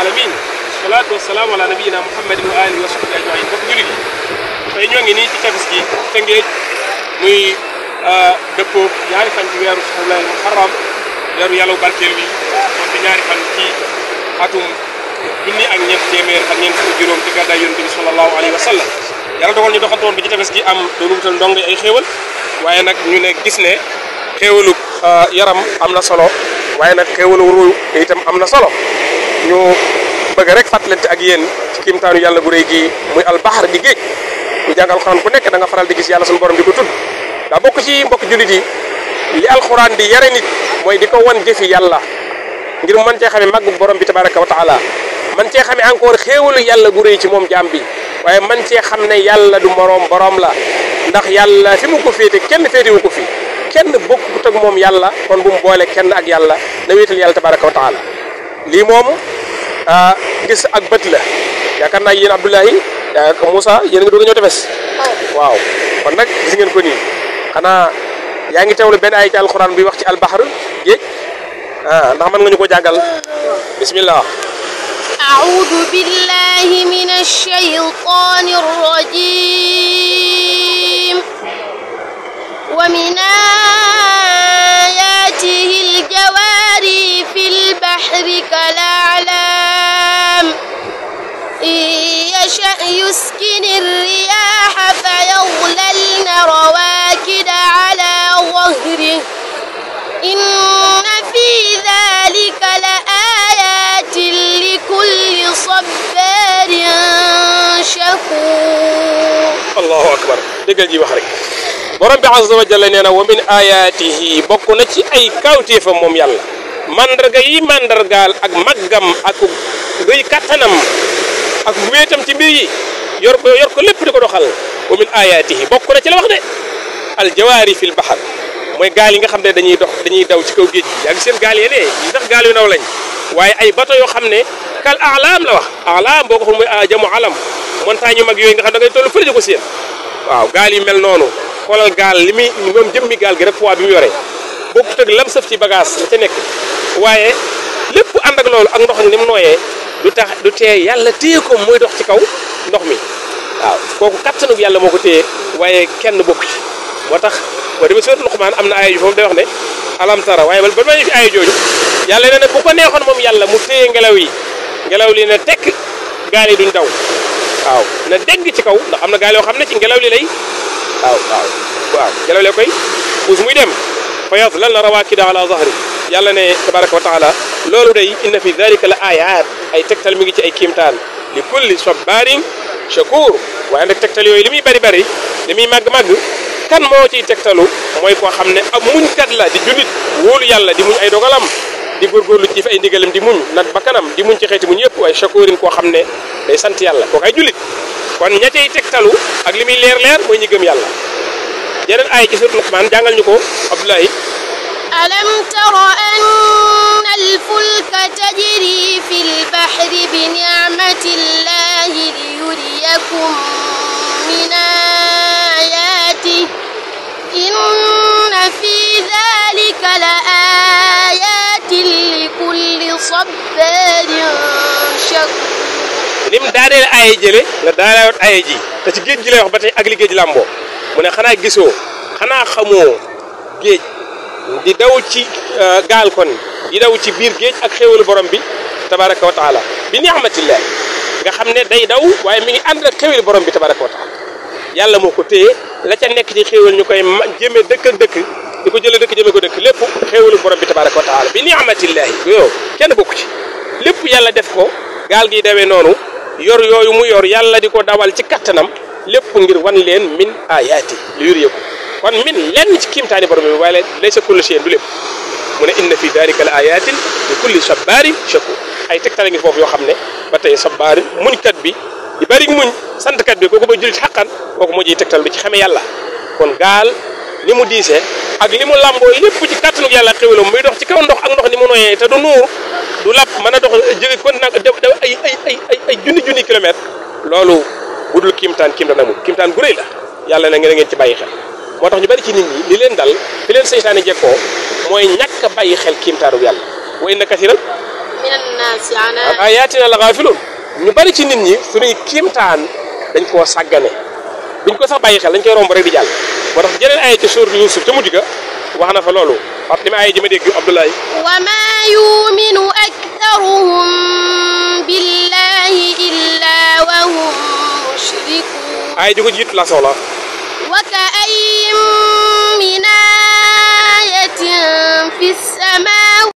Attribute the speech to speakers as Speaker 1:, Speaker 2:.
Speaker 1: alamin salaatu wasalaamu ala nabiyina muhammadin wa alihi wa sahbihi ajmain bokk jullit yi tey ñoo ngi nii ci tefes gi Tëngéej muy dëppoo ñaari fan ci weeru shahrul muharram weeru yàlla barkeel bi kon di ñaari fan ci atum junni ak ñeent téeméer ak ñeent fukk juróom ci gàddaay yonent bi sallallahu alayhi wa sallam yàlla dogal ñu doxantoon bi ci tefes gi am doonu wutal ndong ay xéewal waaye nag ñu ne gis ne xéewalu yaram am na solo waaye nag xéewalu ruuy itam am na solo ñu bëgg rek fàttalante ak yéen ci kiimtaanu yàlla gu rëy gi muy albaxar di géej ku jàngal alxuraan ku nekk da nga faral di gis yàlla suñu borom di ko tudd daa bokk ci mbokk jullit yi li alxuraan di yare nit mooy di ko wan jëfi yàlla ngir mën cee xamee màggu borom bi tabaraka wa taala man cee xamee encore xéewalu yàlla gu rëy ci moom jaam bi waaye man cee xam ne yàlla du moroom borom la ndax yàlla fi mu ko féete kenn féetewu ko fi kenn bokkut ak moom yàlla kon bu mu boole kenn ak yàlla na wéetal yàlla tabaraka wa taala lii moom gis ak bët la yaakaar naa yéen Abdoulahi Moussa yéen nga doog a ñëw tefes waaw kon nag gis ngeen ko nii xanaa yaa ngi teewlu benn ay ci alxuraan bi wax ci albaxar géej ndax mën nga ñu ko jàngal bismillah
Speaker 2: a'udhu billahi minash shaytanir rajim wa min ayatihi al-jawari fil bahri kala'lam يشأ يسكن الرياح فيظللن رواكد على ظهره إن في ذلك لآيات لكل صبار شكور
Speaker 1: الله أكبر déggal ji wax rek borom bi azza wa jalla nee na wa min ayatihi bokk na ci ay kawteefam moom yàlla mandarga yi mandargaal ak màggam ak rëy kattanam ak wéetam ci mbir yi yor ko lépp di ko doxal wa min ayatihi bokk na ci la wax de al jawaari fil bahar mooy gaal yi nga xam ne dañuy daw ci kaw géej gi yaa ngi seen gaal yi ne yi tax gaal yu naw lañ waaye ay bato yoo xam ne kal alam la wax alam boo ko xam mooy jamu alam montagne yu mag yooyu nga xam da ngay toll fële di ko seen waaw gaal yi mel noonu xoolal gaal li muy moom jëmmi gaal gi rek poids bi mu yore bokkut ak lam sëf ci bagage la ca nekk waaye lépp ànd ak loolu ak ndox ni mu nooyee du tee yàlla téye ko mooy dox ci kaw ndox mi waaw kooku kattanu yàlla moo ko téye waaye kenn bokku ci moo tax boo demee suuratul Luqmaan am na aaya yu foofu day wax ne alam tara waaye ba ma ñu fi aaya jooju yàlla nee na bu ko neexoon moom yàlla mu téye ngelaw yi ngelaw li ne tekk gaal yi duñ daw waaw na dégg ci kaw ndax am na gaal yoo xam ne ci ngelaw li lay waaw ngelaw li koy puus muy dem fa yadlalna rawaakida ala zahri yàlla ne tabaraka wa taala loolu day inna fi dalika la ayat ay tegtal mi ngi ci ay kiimtaan li kulli sabarin shakur waaye nag tegtal yooyu li muy bari li muy màgg kan moo ciy tegtalu mooy koo xam ne ab muñkat la di jullit wóolu yàlla di muñ ay dogalam di góorgóorlu ci fi ay ndigalam di muñ nag ba kanam di muñ ci xeeti muñ yëpp waaye shakurin koo xam ne day sant yàlla kooku ay jullit kon ña cay tegtalu ak li muy leer mooy ñi gëm yàlla yeneen ay ci suuratul Luqmaan jàngal ñu ko Abdoulahi
Speaker 2: ألم تر أن الفلك تجري في البحر بنعمة الله ليريكم من آياته إن في ذلك لآيات لكل صبار شكور
Speaker 1: lim daaneel ay jële nga daaneel ay ji te ci géej gi lay wax ba tey ak li géej làmboo mu ne xanaa gisoo xanaa xamoo géej di daw ci gaal kon di daw ci biir géej ak xéewalu borom bi tabaraka wa taala bi ni'matillah nga xam ne day daw waaye mi ngi ànd ak xéewalu borom bi tabaraka wa taala yàlla moo ko téye la ca nekk ci xéewal ñu koy jëme dëkk ak dëkk di ko jëlee dëkk jëme ko dëkk lépp xéewalu borom bi tabaraka wa taala bi ni'matillah yow kenn bokku ci lépp yàlla def ko gaal gi dawee noonu yor yooyu mu yor yàlla di ko dawal ci kattanam lépp ngir wan leen min ayaati li yur yëpp kon min lenn ci kiimtaani borom bi waaye laysa kullu shay'in du lépp mu ne inna fi dalika la ayatin li kulli sabarin shakur ay tegtale ngi foofu yoo xam ne ba tey sabarin muñkat bi di bari muñ santkat bi kooku ba jullit xaqan kooku moo jiy tegtal bi ci xame yàlla kon gaal ni mu diisee ak li mu lamboo lépp ci kattanu yàlla xéwalam muy dox ci kaw ndox ak ndox ni mu nooyee te du nuur du lapp mën a dox jóge kon nag daw ay junni kilomètre loolu budul kiimtaan amul kiimtaan gu rëy la yàlla na ngeen ci bàyyi xel moo tax ñu bari ci nit ñi li leen dal fi leen seytaane jekkoo mooy ñàkk a bàyyi xel kiimtaanu yàlla wa inna kasiran
Speaker 2: الناس عن
Speaker 1: an ayatina la gaafiluun ñu bari ci nit ñi suñuy kiimtaan dañ koo sàggane duñ ko sax bàyyi xel dañ koy romb rek di jàll moo tax jeneen ay ci suur Yuusuf ca mujj ga wax na fa loolu wax li ma ay ji ma dégg Abdoulaye
Speaker 2: وما يؤمن أكثرهم بالله إلا وهم مشركون
Speaker 1: ay ji ko jiitu la soxla
Speaker 2: وكأين من آية في السماوات